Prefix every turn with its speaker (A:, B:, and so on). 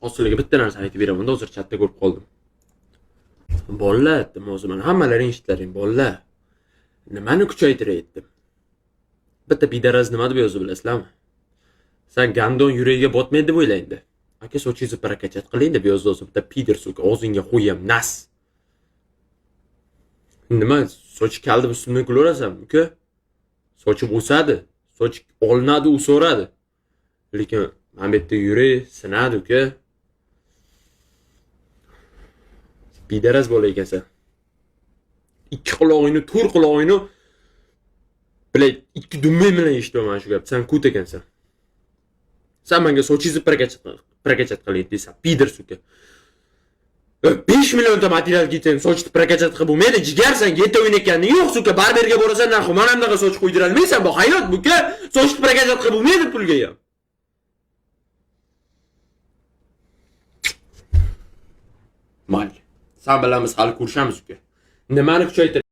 A: Hozir sizlarga bitta narsa aytib beraman, hozir chatda ko'rib qoldim. Bolalar, dedim, hozir mana hammalaring eshitlaring, bolalar. Nimani kuchaytiray dedim. Bitta пидорас nima deb yozdi bilasizlarmi? San гандон yuragiga botmaydi deb o'ylaydi. Aka, sochingizni прокачать qiling deb yozdi hozir bitta пидор, сука, og'zingga qo'yam, нас. Nima, soch kal deb ustimdan kulaverasan, uka? Sochim o'sadi, soch olinadi, o'saveradi. Lekin mana bu yerda yurak sinadi, uka. Пидорас bola ekansan. Ikki qulog'ingni, to'rt qulog'ingni, блядь, ikki dumbang bilan eshityapman shu gapni. San ko't ekansan. San menga sochingizni прокачать qiling deysan, пидор, сука. 5 millionta material ketsang, sochni прокачать qilib bo'lmaydi, jigar, san geta o'ynayotganing yo'q, сука. Barberga borasan, нахуй, mana bunaqa soch qo'ydira olmaysan, bu hayot, buka. Sochni прокачать qilib bo'lmaydi pulga ham. Mayli. San bilan biz hali ko'rishamiz, uka. Nimani kuchaytir?